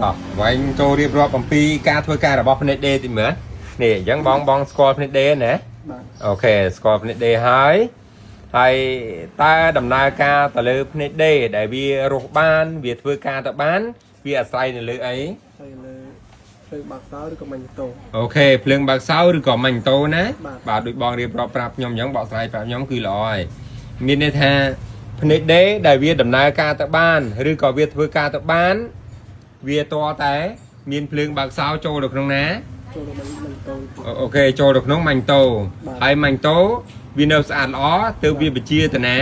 តោះវែងចូលរៀបរាប់អំពីការធ្វើការរបស់ភ្នែកដេតិចមើលនេះអញ្ចឹងបងបងស្គាល់ភ្នែកដេណា បាទ OK ស្គាល់ភ្នែកដេហើយហើយតើដំណើរការទៅលើភ្នែកដេដែលវារស់បាន វាធ្វើការទៅបាន វាអាស្រ័យនៅលើអី ហើយលើភ្លើងបើកសោឬក៏ម៉ាញ់តូ OK ភ្លើងបើកសោឬក៏ម៉ាញ់តូណា បាទ បាទដូចបងរៀបរាប់ប្រាប់ខ្ញុំអញ្ចឹងបកស្រាយប្រាប់ខ្ញុំគឺល្អហើយមានន័យថាភ្នែកដេដែលវាដំណើរការទៅបានឬក៏វាធ្វើការទៅបាន វាតតែ មានភ្លើងបើកសោចូលទៅក្នុងណា ចូលទៅម៉ាញ់តូ OK ចូលទៅក្នុងម៉ាញ់តូ បាទ ហើយម៉ាញ់តូវានៅស្អាតល្អទើបវាបញ្ជាទៅណា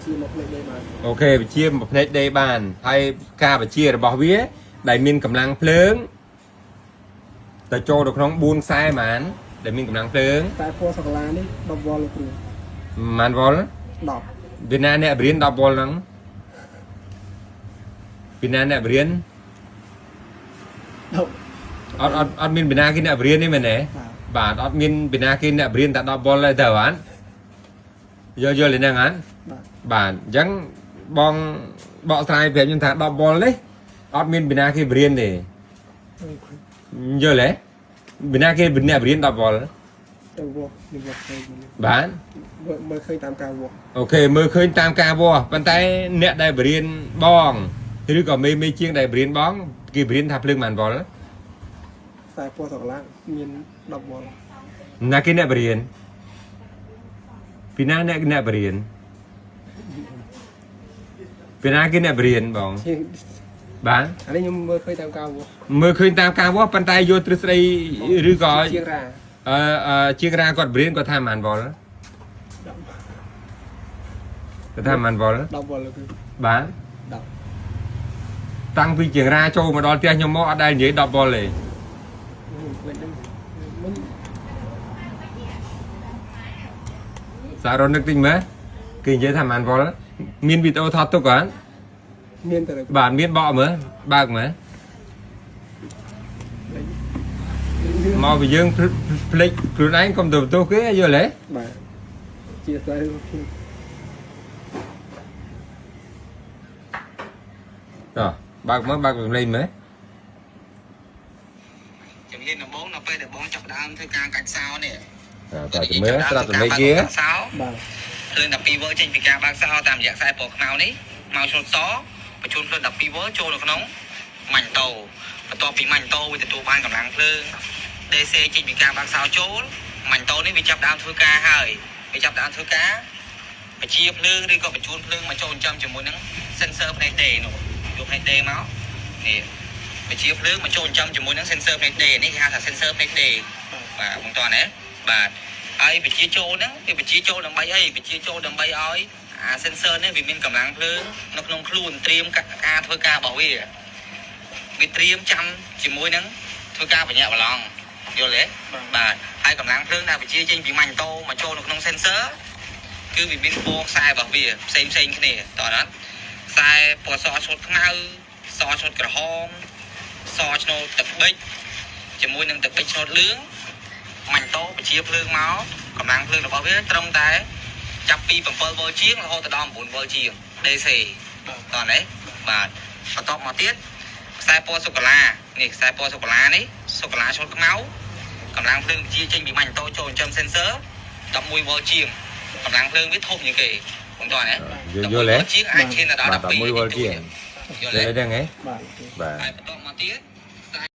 ជាមកភ្នែកដេបាន OK បញ្ជាមកភ្នែកដេបានហើយការបញ្ជារបស់វា ដែលមានកម្លាំងភ្លើងទៅចូលទៅក្នុង4ខ្សែហ្មងដែលមានកម្លាំងភ្លើង តែពណ៌សូកូឡានេះ10វ៉ុលលោកគ្រូ ប៉ុន្មានវ៉ុល 10 ពីណាអ្នកបរៀន10វ៉ុលហ្នឹងពីណាអ្នកបរៀន 10 អត់អត់អត់មានពីណាគេអ្នកបរៀនទេមែនទេ បាទ បាទអត់មានពីណាគេអ្នកបរៀនតែ10វ៉ុលទេទៅបានយល់យល់ទេហ្នឹងហ៎ បាទ បាទអញ្ចឹងបងបកស្រាយប្រាប់ខ្ញុំថា10វ៉ុលនេះអត់មានពីណាគេបរៀនទេយល់ទេពីណាគេអ្នកបរៀន10វ៉ុល ទៅវាស់នេះវាស់ឃើញនេះ បាទ មើលឃើញតាមការវាស់ OK មើលឃើញតាមការវាស់ប៉ុន្តែអ្នកដែលបរៀនបងឬក៏មេមេជាងដែលបរៀនបងគេបរៀនថាភ្លើងប៉ុន្មានវ៉ុល ខ្សែពណ៌សូកូឡាមាន10វ៉ុល ណាគេអ្នកបរៀនពីណាអ្នកអ្នកបរៀនពីណាគេអ្នកបរៀនបង ជាង បាទ អានេះខ្ញុំមើលឃើញតាមការវាស់ មើលឃើញតាមការវាស់ប៉ុន្តែយកទ្រឹស្ដីឬក៏ ជាងរ៉ា អឺអឺជាងរាគាត់បរៀនគាត់ថាប៉ុន្មានវ៉ុលគាត់ថាប៉ុន្មានវ៉ុល 10វ៉ុលលោកគ្រូ បាទ 10 តាំងពីជាងរាចូលមកដល់ផ្ទះខ្ញុំមកអត់ដែលនិយាយ10វ៉ុលទេ ខ្ញុំភ្លេចហ្នឹងមិញ សារនឹកតិចមើលគេនិយាយថាប៉ុន្មានវ៉ុលមានវីដេអូថតទុកអត់ មានតែ បាទមានបកមើលបើកមើលមកពីយើងភ្លេចខ្លួនឯងកុំទៅបន្ទោសគេយល់ទេ បាទជាស្អី តោះបើកមើលបើកសំឡេងមើល ជំហានដំបូងនៅពេលដែលបងចាប់ផ្ដើមធ្វើការកាច់សោនេះ តើជំរឿស្រាប់សំឡេងគេ សោ បាទ ភ្លើង12វ៉ុលចេញពីការបើកសោតាមរយៈខ្សែពណ៌ខ្មៅនេះមកឆ្លុតសបញ្ជូនភ្លើង12វ៉ុលចូលនៅក្នុងម៉ាញ់តូបន្ទាប់ពីម៉ាញ់តូវាទទួលបានកម្លាំងភ្លើង DC ចេញពីការបើកសោចូលម៉ាញ់តូនេះវាចាប់ផ្ដើមធ្វើការហើយវាចាប់ផ្ដើមធ្វើការបញ្ជាភ្លើងឬក៏បញ្ជូនភ្លើងមកចូលចិញ្ចឹមជាមួយនឹង sensor ភ្នែក D នោះយកភ្នែក D មកនេះបញ្ជាភ្លើងមកចូលចិញ្ចឹមជាមួយនឹង sensor ភ្នែក D នេះគេហៅថា sensor ភ្នែក D បាទបងតោះណាបាទហើយបញ្ជាចូលហ្នឹងវាបញ្ជាចូលដើម្បីអីបញ្ជាចូលដើម្បីឲ្យអា sensor នេះវាមានកម្លាំងភ្លើងនៅក្នុងខ្លួនត្រៀមការធ្វើការរបស់វាវាត្រៀមចាំជាមួយនឹងធ្វើការបញ្ញាក់ប្រឡងយល់ទេបាទហើយកម្លាំងភ្លើងដែលបញ្ជាចេញពីម៉ាញ់តូមកចូលនៅក្នុង sensor គឺវាមានពណ៌ខ្សែរបស់វាផ្សេងផ្សេងគ្នាតោះណាខ្សែពណ៌សឆ្លុតខ្មៅសឆ្លុតក្រហមសឆ្នូតទឹកប៊ិចជាមួយនឹងទឹកប៊ិចឆ្នូតលឿង ម៉ាញ់តូបញ្ជាភ្លើងមកកម្លាំងភ្លើងរបស់វាត្រឹមតែចាប់ពី7វ៉ុលជាងរហូតដល់9វ៉ុលជាង DC តោះនេះបាទបន្ទាប់មកទៀតខ្សែពណ៌សូកូឡានេះខ្សែពណ៌សូកូឡានេះសូកូឡាឆ្លុតខ្មៅកម្លាំងភ្លើងបញ្ជាចេញពីម៉ាញ់តូចូលចិញ្ចឹម sensor 11វ៉ុលជាងកម្លាំងភ្លើងវាធំជាងគេបងតោះណា យល់យល់ទេ ជាងអាចឈានទៅដល់ បាទ 12 11វ៉ុលជាង យល់ទេ យល់ទេហ្នឹងហ៎ បាទ បាទ ហើយបន្ទាប់មកទៀត